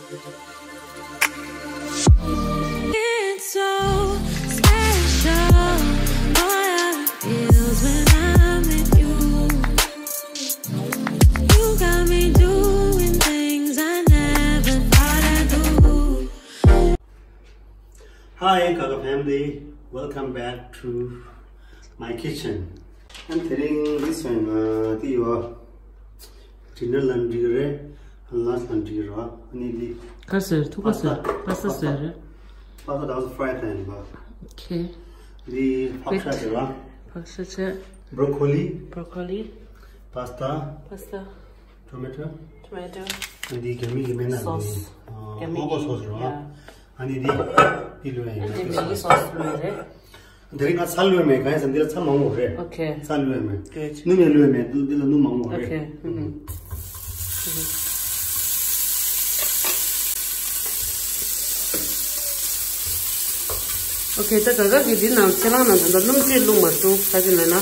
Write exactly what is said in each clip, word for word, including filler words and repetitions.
It's so special, boy, how it feels when I'm with you. You got me doing things I never thought I'd do. Hi, Kaka family. Welcome back to my kitchen. And དེ་རིང་འདི་སོང་ན་དེ་ཡོད། Dinner ལ་འགྲིག་རེད། Lunch ལ་འགྲིག་རེད། ཨ་ནི་འདི་ག་ཟེར། ཐུག་པ་ཟེར། Pasta. Pasta ཟེར་རེད། Pasta དང་fry དང་ཡིན་པ། Okay. འདི་ཕག་ཤ་བྱས་པ། ཕག་ཤ་བྱས། Broccoli. Broccoli. Pasta. Pasta. Tomato. Tomato. ཨ་ནི་འདི་རྒྱ་མི་གི་སྨན་ནག་གི། Sauce. ཨ། རྒྱ་མི་གི། Coco sauce རེད་པ། Yeah. ཨ་ནི་འདི་འདི་ལོས་ཡིན། ཨ་ནི་འདི་Maggi sauce ལོས་རེད། དེ་རིང་ང་ཚྭ་ལོས་མེད། གང་ཡིན་ཟེར་ན་འདི་ལ་ཚྭ་མང་པོ་རེད། Okay. ཚྭ་ལོས་མེད། Good. སྣུམ་ཡང་ལོས་མེད། འདི་འདི་ལ་སྣུམ་མང་པོ་རེད། Okay. ཨུམ། Okay. ད་ག་ག་གི་འདི་ནང་ཚལ་སླང་ནང་ད་ལྟ་སྣུམ་བཅུད་བླུགས་མ་བྱུང་། ག་ཅི་ལབ་ན། ཨ།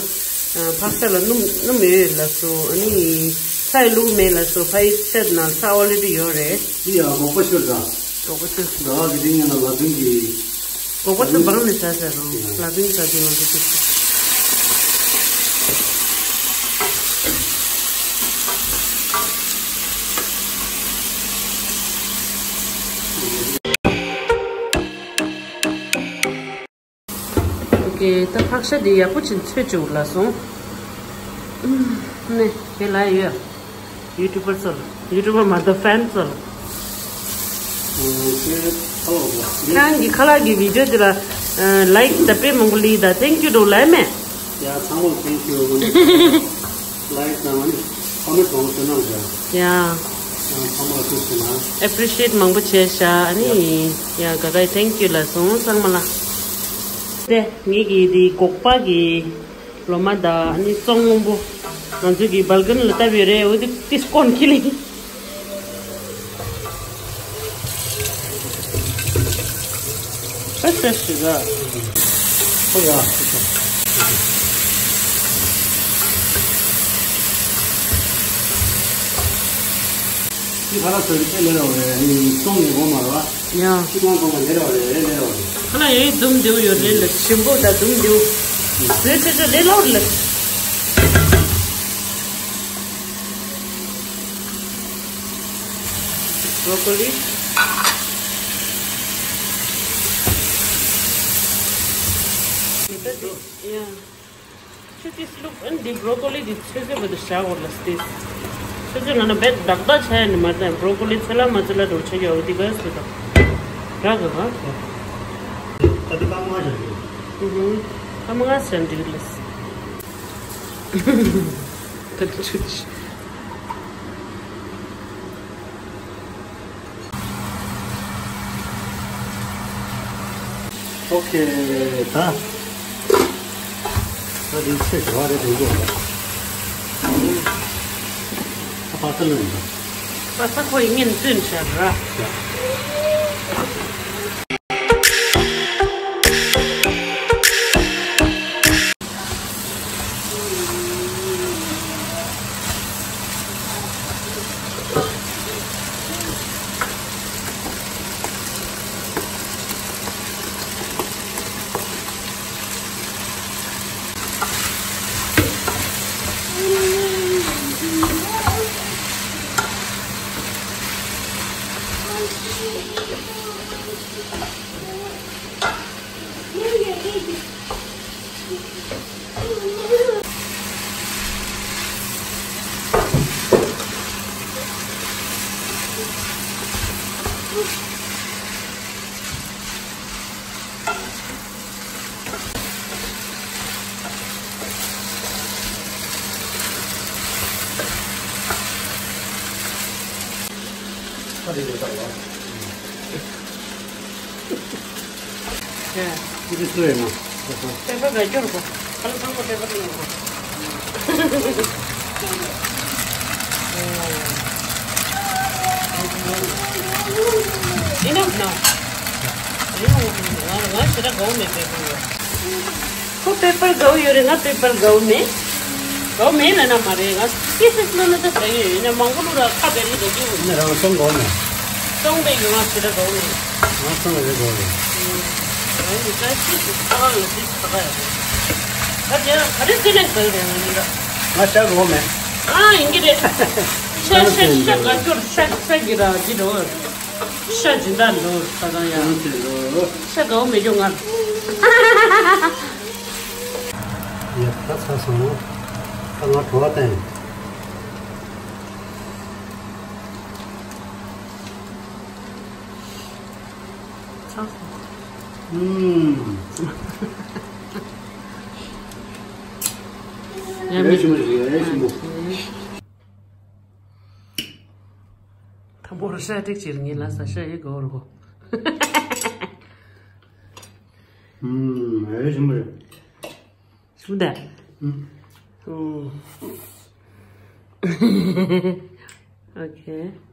ཕག་ཤ་ལ་སྣུམ་སྣུམ་ཡོད་ལབ་སོང་། ཨ་ནི་ཚྭ་ཡི་བླུགས་མེད་ལབ་སོང་། ཕ་ཡི་ཤ་ནང་ཚྭ་already ཡོད་རེད། འདི་ཡང་སྒོག་པ་ཤོར་འདྲ། སྒོག་པ་ཤོར། ཟླ་བ་གི་འདི་ངན་ལ་ལ་དུང་གི། སྒོག་པ་ཚོ་སྦངས་ནས་ཟ་ཟ་རུང་། ལ་དུང་ཟ་དུས་ང་ཚོ་ཅིག་ཅིག Okay. ད་ཕག་ཤ་འདི་ཡག་པོ་ཅིག་འཚོས་བཅུག་ལབ་སོང་། ཨུམ། ནས་དེ་ལ་ཡོད། YouTuber ཚོ་ལ། YouTuber མ་གཏོགས་fans ཚོ་ལ། ཁྱེད་རང་གི་ཁ་ལག་གི་video འདི་ལ་like དང་དཔེ་མང་པོ་སླེབས་ད། Thank you འགྲོ་ལབ་མེད། ཡ། ཚང་མ་thank you། like དང་ཨ་ནི་comment མང་པོ་བྱེད་གནང་ཞག་ཡ། ཚང་མ་ལ་ཐུགས་རྗེ་ཆེ་གནང་། Appreciate མང་པོ་བྱས་ཤག་ཨ་ནི། ཡ། ག་ག་thank you ལབ་སོང་ཚང་མ་ལ། དེ་ངེད་ཀྱི་འདི་སྒོག་པ་གི་ལོ་མ་དང་ཨ་ནི་བཙོང་སྔོན་པོ། ང་ཚོ་གི་balcony ལ་བཏབ་ཡོད་རེད། འོ་དེ་ཏིས་ཀོན་ཁི་ལི། Fresh fresh ཞིག་ར། ཧོ་ཡ། འདི་ཁ་ལག་ཟེར་དེ་ལས་རོགས་རེད། ཨ་ནི་བཙོང་ནས་འོང་མ་རེད་པ། ཡ། ཁྱི་ཁང་གོང་ལ་ལས་རོགས་རེད། ལས་རོགས་རེད། ཁ་ལག་ཡོད་འཛུམ་བདེ་བོ་ཡོད་རེད་ལ། ཞིམ་པོ་དང་འཛུམ་བདེ་བོ། བཟོས་ཆོག་ཆོག་ལས་སླ་པོ་རེད་ལ། Broccoli. Yeah. ཆུ་ཏིས་བླུགས། ཨ་ནི་འདི་broccoli འདི་ཚོད་ཚོད་བར་དུ་བཞག་དགོས་ལ་ཏིས། ཚོད་ཚོད་ན་ན་བེད་བདག་བདག་བྱ་ཡ་ནི་མ་རེད། Broccoli ཚོད་ལ་མ་ཚོད་ལ་འགྲོ་ཆ་ཡོད་འདི་བས་སུ་དང་། རག་ག་ག་ད་དུ་ཀ་མ་བྱ་འདི། ཧུ་ཧུ། ཀ་མ་ང་བྱ་འདི་ལ། ད་དུ་ཆུ་ཆུ། Okay. ད། ད་འདི་ཚེ་དྲི་བ་རེ་དྲན་གྱི་ཡོད་རེད། ད་པ་ས་ལོན་ད། པ་ས་ཁོ་ཡི་ངན་བཙུན་བྱ་ར། ཡ། འདི་སུ་ཡིན་ནམ། པེ་པར་ག་སྐྱོར་གོ། ཁ་ལ་ཚང་མ་པེ་པར་ཡིན་གོ། ཡིན་ནམ་ན། ཡིན་ནམ་ན། ང་ང་ཞེ་དྲག་དགའ་བོ་མེད་པེ་པར་ཡོད། ཁོ་པེ་པར་དགའ་བོ་ཡོད་རེད། ང་པེ་པར་དགའ་བོ་མེད། དགའ་བོ་མེད་ལབ་ན་མ་རེད། ང་ཏིས་ཏིས་ལོན་ན་ད་དགའ་ཡོད། ཡིན་ན་མང་པོ་ལོ་ར་ཁ་བེར་ལི་དགའ་རྒྱུ། ཡིན་ན་རང་སོང་དགའ་བོ་མེད། སྟོང་པའི་ཡོང་བ་ཞེ་དྲག་འགྲོ་གི་རེད། ང་སྟོང་པའི་རེད་འགྲོ་གི་རེད། ང་ཡི་ཅག་ཤི་ཤི་ཚ་ག་ཡོད་ཤི་ཤི་ཚ་ག་ཡོད། ད་དེ་ཡང་ག་རེ་ཟེར་ནས་ཟེར་རེད་ང་ཡིན་ད། ང་ཤ་དགོས་མེད། ཨ་ཡིན་གྱི་རེད། ཤ་ཤ་ཤ་དགའ་སྐྱོར་ཤ་ཤ་གི་ར་ཅི་འགྲོ། ཤ་ཇི་འདྲ་འགྲོ་ད་དང་ཡང་། ཤ་དགའ་བོ་མེད་ཀྱོ་ང་། ཡ་ད་ཚ་སོང་། ད་ང་བྲོ་བ་བསྟན། ཚ་སོང་། ཨུམ། ཡ་མི་ཞིམ་པོ་ཞིག་ཡ་ཞིམ་པོ། དང་པོར་ཤ་ཏིག་ཅིག་ངས་ལ་ས་ཤ་ཡི་གོ་རུ་གོ། ཨུམ། ཡ་ཞིམ་པོ་རེད། ཞུ་ད། ཨུམ། ཨོ། ཨོ་ཁེ།